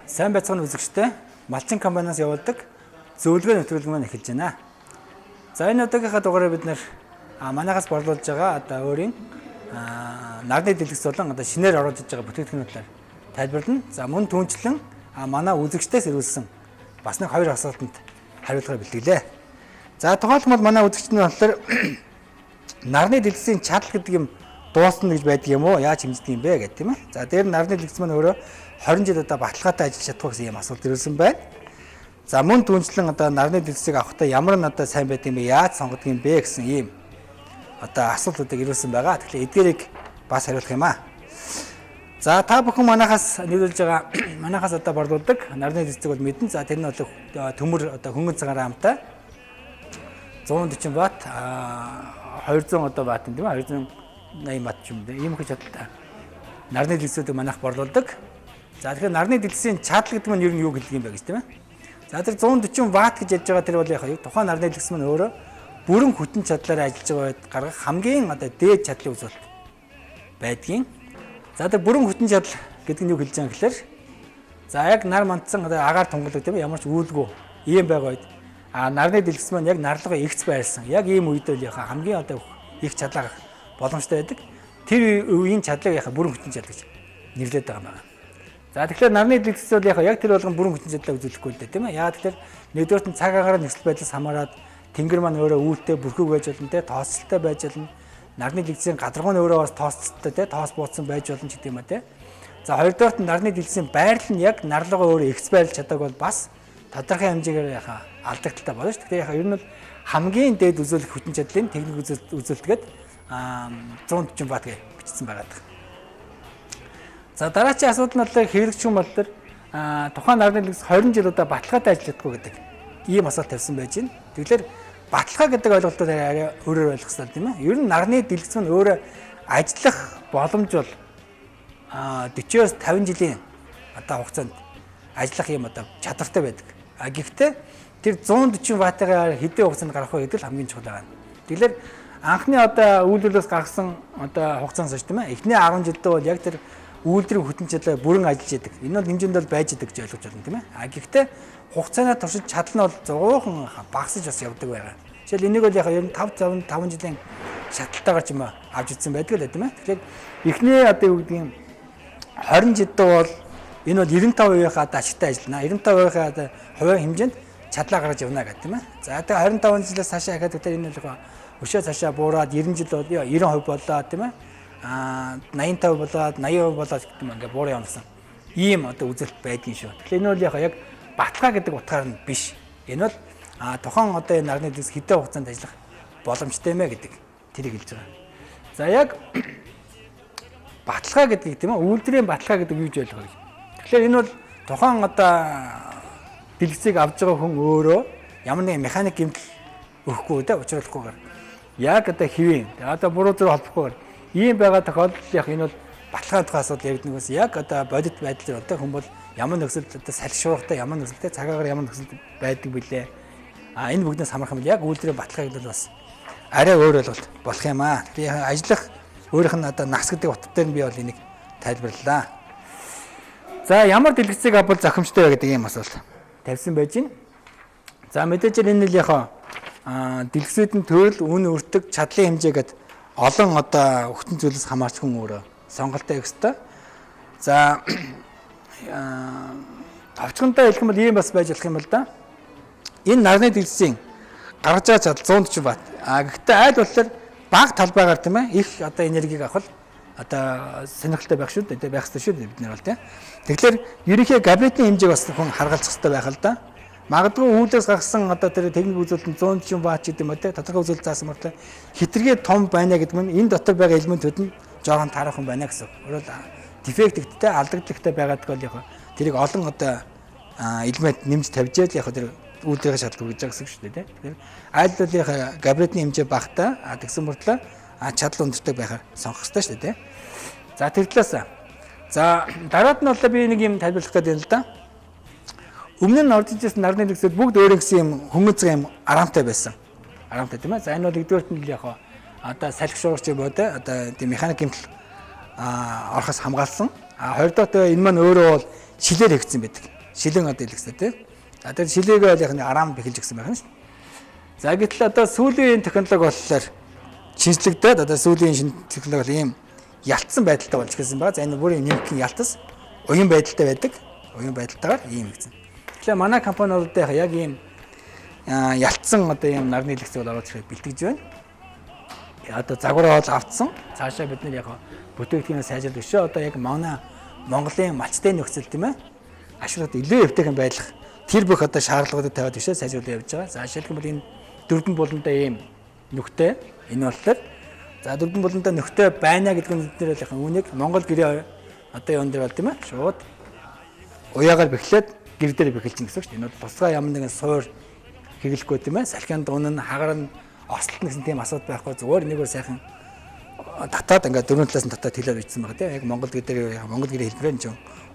Сайн байцгаана үзэгчдээ. Малчин компаниас явуулдаг зөвлөгөө нэвтрүүлэг маань эхэлж байна. За, энэ удаагийнхаа дугаараар бид нэр манайхаас борлуулж байгаа одоо өөрийн нарны дэлгэц болон одоо шинээр оруулж иж байгаа бүтээгдэхүүнүүд талаар тайлбарлана. За, мөн түнчлэн манай үзэгчдээс ирүүлсэн бас нэг хоёр асуултанд хариулахаар бэлтгэлээ. За, тухайлбал манай үзэгчд нь болохоор нарны дэлгэцийн чадал гэдэг юм дуусна гэж байдаг юм уу? Яаж хэмждэг юм бэ гэх тийм ээ. За, дээр нь нарны дэлгэц маань өөрөө 20 жил одоо баталгаатай ажиллаж чадах гэсэн юм асуулт ирүүлсэн байна. За, мөн түнчлэн одоо нарны дэлгэцийг авахдаа ямар нь одоо сайн байдаг юм бэ? Яаж сонгодог юм бэ гэсэн ийм одоо асуултуудыг ирүүлсэн байгаа. Тэгэхээр эдгээрийг бас хариулах юм аа. За, та бүхэн манайхаас нийлүүлж байгаа, манайхаас одоо борлуулдаг нарны дэлгэцийг бол мэднэ. За, тэр нь бол төмөр одоо хөнгөн цагаараа амтай 140 ватт, 200 одоо ватт юм тийм ээ, 280 ватт ч юм дээ. Ийм их чадaltaй нарны дэлгэцүүдийг манайх борлуулдаг. За, тэгэхээр нарны дэлгэцийн чадал гэдэг нь ер нь юу гэдэг юм бэ гэж, тийм ээ. За, тэр 140 ватт гэж ярьж байгаа тэр бол яг тухайн нарны дэлгэц маань өөрөө бүрэн хүчин чадлаараа ажиллаж байгаа үед гаргах хамгийн одоо дээд чадлын үзүүлэлт байдгийн. За, тэр бүрэн хүчин чадал гэдэг нь юу хэлж байгаа юм гэхээр, за, яг нар мандсан одоо агаар тунгалаг, тийм ээ, ямар ч үүлгүй ийм байгаа үед нарны дэлгэц маань яг нарлогоо эгц байрлсан. Яг ийм үед л яхаа хамгийн одоо их чадлаа гаргах боломжтой байдаг. Тэр үеийн чадлыг яхаа бүрэн хүчин чадал гэж нэрлэдэг байгаа юм байна. За, тэгэхээр нарны дэлгэц бол яхаа яг тэр болгон бүрэн хүчин чадлаа үзүүлэхгүй л дээ, тийм ээ. Яагаад тэгэхээр нэгдүгээрт нь цаг агаар нөхцөл байдлаас хамаарат тэнгэр маань өөрөө үүлтэй бүрхэг байж болно те, тооцолтой байж болно. Нарны дэлгэцийн гадаргуу нь өөрөө бас тооцолтой те, тоос бууцсан байж болно ч гэдэг юм а те. За, хоёрдугаарт нь нарны дэлгэцийн байрлал нь яг нарлогоо өөрөө эгц байрлаж чадаагүй бол бас тодорхой хэмжээгээр яхаа алдагдaltaй болно шүү. Тэгэхээр яхаа ер нь бол хамгийн дээд үзүүлэх хүчин чадлын техник үзүүлэлтгээд 140 ватт гэж бичсэн байгаа даа. За, дараачийн асуудал нь болохоор хэрэглэгч хүн бол тэр тухайн нарны дэлгэц 20 жил удаа баталгаатай ажиллаж чадахгүй гэдэг ийм асуулт тавьсан байж байна. Тэгэхээр баталгаа гэдэг ойлголтоор арай өөрөөр ойлгох хэрэгтэй, тийм ээ. Ер нь нарны дэлгэц нь өөрөө ажиллах боломж бол 40-оос 50 жилийн одоо хугацаанд ажиллах юм одоо чадвартай байдаг. А гэхдээ тэр 140 ваттаар хэдэн хугацаанд гарах вэ гэдэг л хамгийн чухал байна. Тэгэхээр анхны одоо үйлдвэрлэлээс гаргасан одоо хугацаанд хойш, тийм ээ. Эхний 10 жилдээ бол яг тэр үйлдвэрийн хүчин чадлаа бүрэн ажиллаж идэг. Энэ бол хэмжээнд бол байж идэг гэж ойлгож байна, тийм ээ. А гэхдээ хугацааны туршид чадал нь бол зугуухан багасж бас явдаг байгаа. Жишээл энийг бол яг ер нь 5 5 жилийн шатлалтайгаар ч юм уу авч ирсэн байдаг л, тийм ээ. Тэгэхээр эхний одоо юу гэдгийг 20 жилдээ бол энэ бол 95%-ийнхаа одоо ашигтай ажиллана. 95%-ийнхаа одоо хувийн хэмжээнд чадлаа гаргаж явна гэх, тийм ээ. За, тэгээ 25 жилээс цаашаа ахаад тэгэхээр энэ бол өшөө цаашаа буураад 90 жил бол 90% болоо, тийм ээ. 85 болоод 80% болоод гэдэг юм, ингээ буураа явна гэсэн ийм одоо үзэлт байдгийн шүү. Тэгэхээр энэ бол яг баталгаа гэдэг утгаар нь биш. Энэ бол тухайн одоо энэ нарны дэлгэц хэдэн хугацаанд ажиллах боломжтой юм ээ гэдэг тэрийг хэлж байгаа. За, яг баталгаа гэдгийг, тийм ээ, үйлдвэрийн баталгаа гэдэг юу гэж ойлгох вэ? Тэгэхээр энэ бол тухайн одоо дэлгэцийг авч байгаа хүн өөрөө ямар нэгэн механик гэмтэл өгөхгүй те, учруулахгүйгээр яг одоо хэвийн одоо буруу зүрх холбохгүйгээр ийм байгаа тохиолдолд яг энэ бол баталгаа тухай асуудал яригдана гэсэн. Яг одоо бодит байдал одоо хүн бол ямар нөхцөлд одоо салхи шуургатай, ямар нөхцөлтэй, цагаагаар ямар нөхцөлд байдаг бilé. А энэ бүгднээс хамрах юм бол яг үйлдвэрийн баталгаа гэдэг бол бас арай өөр ойлголт болох юм аа. Тэгэхээр ажиллах өөрийнх нь одоо нас гэдэг утга дээр нь би бол энийг тайлбарлалаа. За, ямар дэлгэцийг авбал зохимжтой вэ гэдэг ийм асуулт тавьсан байж байна. За, мэдээж энэ л яхаа дэлгэцүүд нь төрөл, үн, өртөг, чадлын хэмжээ гэдэг олон одоо өгтөн зүйлээс хамаарч хүн өөрөө сонголтоо хийх ёстой. За, товчхондоо хэлэх юм бол ийм бас байж болох юм л да. Энэ нарны дэлгэцийн гаргаж байгаа чадал 140 ватт. А гэхдээ айл болохоор бага талбайгаар, тийм ээ, их одоо энергийг авах л одоо сонирхолтой байх шүү дээ, байх ёстой шүү дээ бид нар бол, тийм. Тэгэхээр ерөнхий габаритын хэмжээг бас хүн харгалзах хэрэгтэй байх л да. Магадгүй үүлээс гаргасан одоо тэр техник үзүүлэлт нь 140 ватт гэдэг юм уу те, тодорхой үзүүлэлт заасан мөртлөө хитрхээ том байна гэдэг нь энэ дотор байгаа элементүүд нь жоохон таархан байна гэсэн. Өөрөөр дефекттэй, алдагдaltaй байгаад бол яг тэрийг олон одоо элемент нэмж тавьжээд яг тэр үйлдвэрийн шалгалт хүргэж байгаа гэсэн шүү дээ те. Тэгэхээр айл бол яг габаритны хэмжээ багатай, тэгсэн мөртлөө чадал өндөртэй байхаар сонгох хэрэгтэй шүү дээ те. За, тэр талаас. За, дараад нь бол би нэг юм тайлбарлах гэдэг юм л да. Өмнө нь орж ижсэн нарны дэлгэцүүд бүгд өөр гэсэн юм хөнгөн цагаан юм араамтай байсан. Араамтай, тийм ээ. За, энэ бол нэгдүгээрт нь л яг одоо салхи шуургач юм уу те, одоо тийм механик гэмтэл орохоос хамгаалсан. А хоёрдугаарт энэ маань өөрөө бол шилээр хийгдсэн байдаг. Шилэн одоо дэлгэцтэй тий. За тэр шилээгээ бол яг нэг арам бэхэлж гисэн байх нь шүү. За гэтэл одоо сүүлийн технологи болохоор шинжлэгдээд одоо сүүлийн шинэ технологи бол ийм ялцсан байдалтай болж ирсэн байгаа. За энэ бүрийн нэмхэн ялтас уян байдалтай байдаг. Уян байдалтайгаар ийм гэсэн. Тэгэхээр манай компани бол яг ийм ялцсан одоо ийм нарны дэлгэцийг бол оруулж ирэхэд бэлтгэж байна. Одоо загвараа бол автсан. Цаашаа бид нар яг бүтээгдэхүүнээ сайжруулах өшөө одоо яг манай Монголын малчтай нөхцөл тийм ээ. Ашиглаад илүү эвтэйхэн байлах тэр бүх одоо шаардлагуудыг тавиад өшөө сайжруулах явж байгаа. За жишээлх юм бол энэ дөрвөн буландаа ийм нүхтэй энэ болохоор за дөрвөн буландаа нүхтэй байна гэдэг нь бид нэр яг үүнийг Монгол гэрээ одоо юун дээр бол тийм ээ шууд уяагаар бэхлээд гэр дээр бэхэлж гэсэн үг шүү дээ. Энэ бол тусгай ямар нэгэн суур хэрэглэхгүй тийм ээ. Салхиан дуун нь хагаар нь осолтно гэсэн тийм асуудал байхгүй. Зүгээр нэгөр сайхан татаад ингээд дөрвөн талаас нь татаад хэлээд бичсэн байгаа тийм. Яг Монгол гэдэг Монгол гэрээ хэлбэрээр нь ч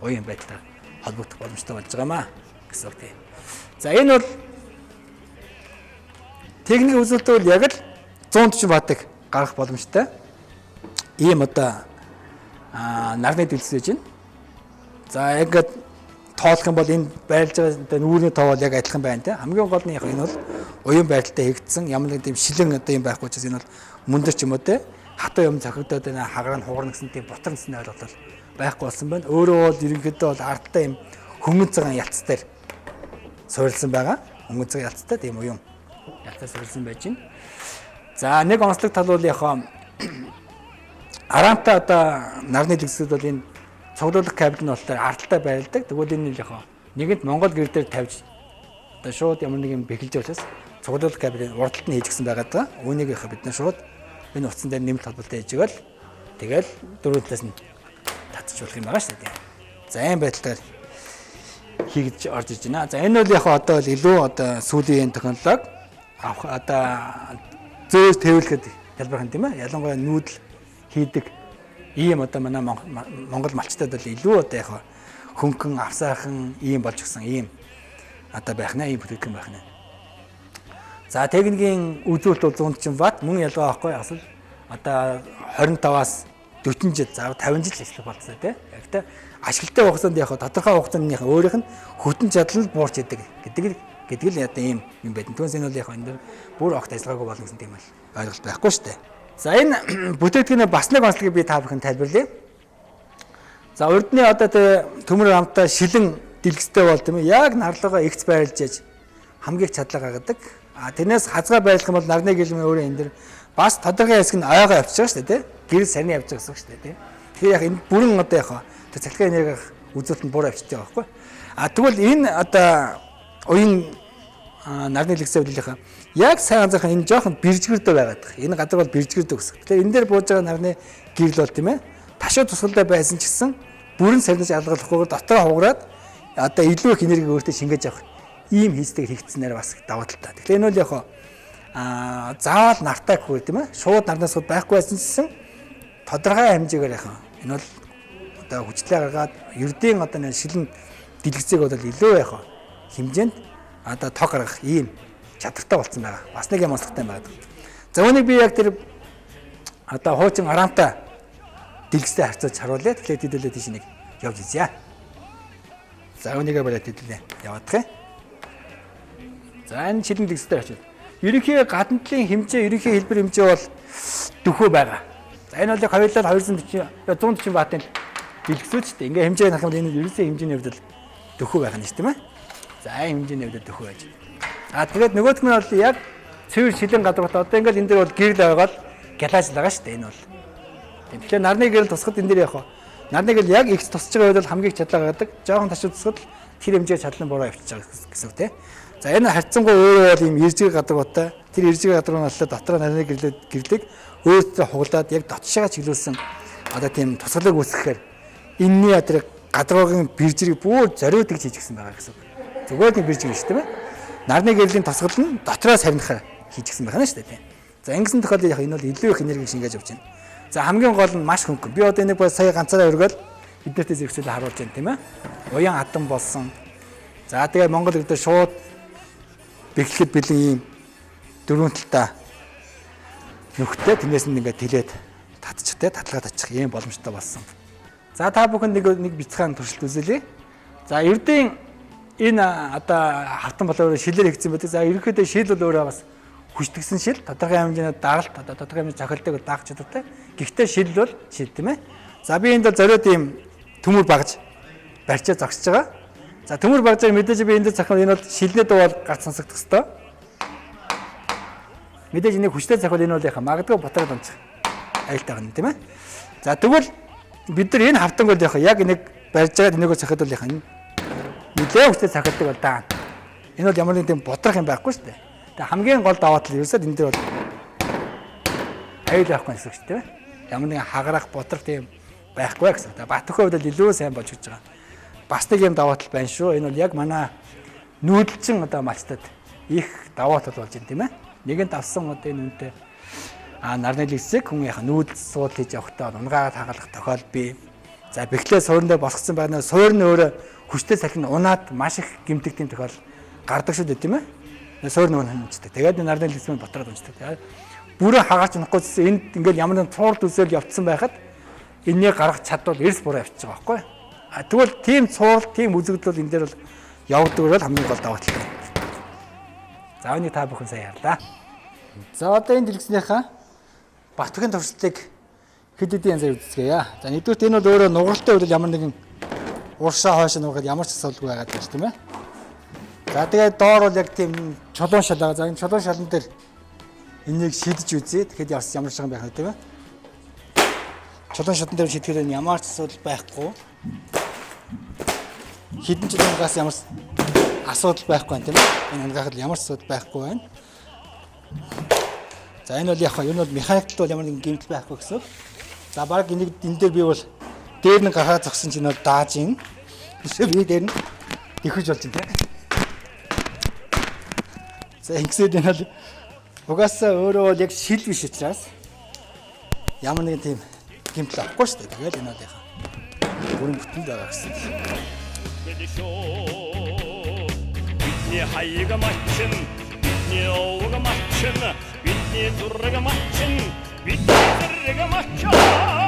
уян байдлаар холбогдох боломжтой болж байгаамаа гэсэн үг тийм. За энэ бол техник үзүүлэлт бол яг л 140 ваттыг гаргах боломжтой. Ийм одоо нарны дэлгэц байж байна. За яг ингээд тоолох юм бол энэ байрлаж байгаа нүүрний тоо бол яг адилхан байна тийм. Хамгийн гол нь яг энэ бол уян байдалтай хийгдсэн ямар нэг тийм шилэн одоо юм байхгүй учраас энэ бол мөндөр ч юм уу те хатуу юм цохигдоод байна, хагаар нь хугарна гэсэн тийм бутар гэсэн ойлголт бол байхгүй болсон байна. Өөрөө бол ерөнхийдөө бол ардтай юм хөнгөн цагаан ялц дээр суурилсан байгаа. Хөнгөн цагаан ялцтай тийм уян ялцаа суурилсан байж байна. За нэг онцлог тал бол яг араантай одоо нарны дэлгэцүүд бол энэ цуглуулах кабель нь болохоор ардтай байрладаг. Тэгвэл энэ яг нэгэнд Монгол гэр дээр тавьж одоо шууд ямар нэг юм бэхэлж болохоос цуглуулах кабелийг урд талд нь хийж гисэн байгаа даа. Үүнийг яг бид нар шууд энэ утсан дээр нэмэлт холболтой хийж игээл тэгэл дөрөв талаас нь татчих болох юм байгаа шүү дээ. За ийм байдлаар хийгдэж орж иж байна. За энэ бол яг одоо л илүү одоо сүүлийн технологи авах одоо зөөж тээвэрлэхэд хялбархан тийм ээ. Ялангуяа нүүдэл хийдэг ийм одоо манай Монгол малчтад бол илүү одоо яг хөнгөн авсаахан ийм болж гисэн ийм одоо байх нэ, ийм бүтээгдэхүүн байх нэ. За техникийн үзүүлэлт бол 140 ватт мөн ялгаа байхгүй асал одоо 25-аас 40 жил за 50 жил ажиллах болцсон тий. Яг тэ ашигладаг хугацаанд яг тодорхой хугацаанд яг өөрийнх нь хөтөн чадал нь буурч идэг гэдэг л одоо ийм юм байдаг. Түүнээс энэ бол яг энэ дэр бүр огт ажиллагаагүй болно гэсэн тийм л ойлголт байхгүй шүү дээ. За энэ бүтээгдэхүүний бас нэг онцлогийг би та бүхэн тайлбарлая. За урдны одоо тэ төмөр амтаа шилэн дэлгэцтэй бол тийм ээ яг нарлуугаа игц байрлаж яж хамгийн их чадлаа гаргадаг. А тэрнээс хазгай байрлах юм бол нарны гэлмээ өөрөө энэ дэр бас тодорхой хэсэг нь ойгоо явчих шүү дээ тий. Гэрэл сарны явж байгаа гэсэн үг шүү дээ тий. Тэгэхээр яг энэ бүрэн одоо яг тэр цахилгаан энерги үзүүлэлт нь буруу авчиж байгаа байхгүй. А тэгвэл энэ одоо уян нарны дэлгэцээ үлээлийнхэн яг сайн анзаарах энэ жоохон бэржгэрдөө байгаад байгаа. Энэ газар бол бэржгэрдөө гэсэн. Тэгэхээр энэ дээр бууж байгаа нарны гэрэл бол тийм ээ ташуу тусгалтай байсан ч гэсэн бүрэн сарниж алгалахгүйгээр дотроо хугараад одоо илүү их энергийг өөртөө шингээж авах ийм хийцтэйг хийгдсэнээр бас давуу талтай. Тэгэхээр энэ бол яг заавал нартай гэхгүй тийм ээ. Шууд нарнаас байхгүй байсан ч гэсэн тодорхой хэмжээгээр яг энэ бол одоо хүчлээ гаргаад ердийн одоо нэг шилэн дэлгэцийг бол илүү яг хэмжээнд одоо тог гаргах ийм чадвартай болсон байгаа. Бас нэг юм онцлогтой байна. За үүнийг би яг тэр одоо хуучин араантай дэлгэцтэй харьцуулж харуулъя. Тэгэхээр хэдүүлээ тийш нэг явж үзье. За үүнийгээ бариад хэдүүлээ яваадах юм. За энэ шилэн дэлгэцтэй очив. Ерөнхий гадна талын хэмжээ, ерөнхий хэлбэр хэмжээ бол дөхөө байгаа. За энэ бол яг хоёулаа 240 140 ваттын дэлгэцүүд шүү дээ. Ингээ хэмжээг харах юм бол энэ ерөнхий хэмжээний хувьд л дөхөө байх нь шүү дээ, тийм ээ. За энэ хэмжээний хувьд дөхөө байж. А тэгээд нөгөөх нь бол яг цэвэр шилэн гадуурт одоо ингээл энэ дээр бол гэрэл ойгоод гялааж л байгаа шүү дээ энэ бол. Тэгэхээр нарны гэрэл тусахад энэ дээр яг нарны гэрэл яг их тусч байгаа үед бол хамгийн их чадлаа гаргадаг. Жохон ташуу тусахад тэр хэмжээ чадлан буруу явчихж байгаа гэсэн үг тийм. За энэ харьцангуй өөрөө бол ийм иржиг гадууртай. Тэр иржиг гадуур нь болохоор дотроо нарны гэрлийг өөртөө хуглаад яг дотшоо чиглүүлсэн одоо тийм тусгалыг үүсгэхээр энэний тэр гадуурын биржрийг бүр зориудаг хийж гисэн байгаа гэсэн үг. Зүгээр нэг биржиг биш тийм ээ. Нарны гэрлийн тусгал нь дотроо сарнихаар хийж гисэн байна шүү дээ тийм. За ингэсэн тохиолдолд яг энэ бол илүү их энерги шингээж явж байна. За хамгийн гол нь маш хөнгөн. Би одоо энийг бол сая ганцаараа өргөөл биднэртэй зэрэгцэл харуулж байна тийм ээ. Уян хатан болсон. За тэгээ Монгол ирдэ шууд бэхлэхэд бэлэн ийм дөрвөн талтай нүхтэй тэрнээс нь ингээд тэлээд татчих те таталгаа татчих ийм боломжтой болсон. За та бүхэнд нэг бяцхан туршилт үзүүлье. За ердийн Энэ одоо хавтан болоо шилээр хийгдсэн байдаг. За ерөнхийдөө шил бол өөрөө бас хүчдэгсэн шил, тодорхой хэмжээний даралт, одоо тодорхой хэмжээний цохилтыг даах чадвартай. Гэхдээ шил бол шил, тийм ээ. За би энд бол зориод ийм төмөр багж барьчаа зогсож байгаа. За төмөр багжаар мэдээж би энд цохих, энэ бол шилний дуу бол гарц сонсогдох хэвээр. Мэдээж энийг хүчтэй цохивол энэ бол яхаа магадгүй бутраад унчих аюултай байна, тийм ээ. За тэгвэл бид нар энэ хавтанг бол яхаа яг энийг барьж байгаад энийгөө цохиход бол яхаа нэлээд хүчтэй цохилдог бол даана. Энэ бол ямар нэг тийм бутрах юм байхгүй шүү дээ. Тэгээ хамгийн гол даваа тал ерөөсөө энэ дээр бол аюул байхгүй гэсэн үг шүү дээ. Ямар нэгэн хагарах, бутрах тийм байхгүй гэсэн. Тэгээ Батөхөө хувьд илүү сайн болж гэж байгаа. Бас нэг юм даваа тал байна шүү. Энэ бол яг манай нүүдэлчин одоо малчтад их даваа тал болж байна, тийм ээ. Нэгэнт авсан одоо энэ үнэтэй нарны дэлгэцийг хүн яхаа нүүдэл сууд хийж явахдаа унгаагаад хагалах тохиол бий. За бэхлээ суурин дээр босгосон байна. Суурь нь өөрөө хүчтэй салхинд унаад маш их гэмтэх тийм тохиол гардаг шүү дээ, тийм ээ. Суурь нь унцдаг. Тэгээд нарны дэлгэц маань ботроод унцдаг. Тэгээд бүрэн хагаач унахгүй гэсэн энд ингээл ямар нэгэн цуурд үсэл явцсан байхад энэнийг гаргах чадвал эрс буруу явчихж байгаа байхгүй. А тэгвэл тийм цуурл, тийм үзэгдэл бол энэ дээр бол явдаг бол хамгийн гол даваа тал. За энийг та бүхэн сайн харлаа. За одоо энэ дэлгэцнийхээ Батөхийн туршилтыг хэд хэдэн янзаар үздэцгээе. За нэгдүгürt энэ бол өөрөө нугаралтай үйл ямар нэгэн уршаа хойш нугараад ямар ч асуудалгүй байгаад байна, тийм ээ. За тэгээд доор бол яг тийм чулуун шал байгаа. За энэ чулуун шалан дээр энийг шидэж үзье. Тэгэхэд ямар шиг байх вэ, тийм ээ. Чулуун шалан дээр шидэхээр энэ ямар ч асуудал байхгүй. Хідэн ч унгаас ямар асуудал байхгүй байна, тийм ээ. Энэ унгахад ямар ч асуудал байхгүй байна. За энэ бол яг хаа ер нь бол механиктал бол ямар нэгэн гэмтэл байхгүй гэсэн. За баг энийг энэ дээр би бол дээр нь гараад зогсон чинь бол дааж ин. Би дээр нь тэхэж болж байна, тийм. За ингэсээд энэ бол угаасаа өөрөө бол яг шил биш учраас ямар нэгэн тийм гэмтэл авахгүй шүү дээ. Тэгээд энэ бол яг бүрэн бүтэн байгаа гэсэн. Бидний хаяг мачин, бидний овог мачин, бидний зураг мачин, бидний зэрэг мачин.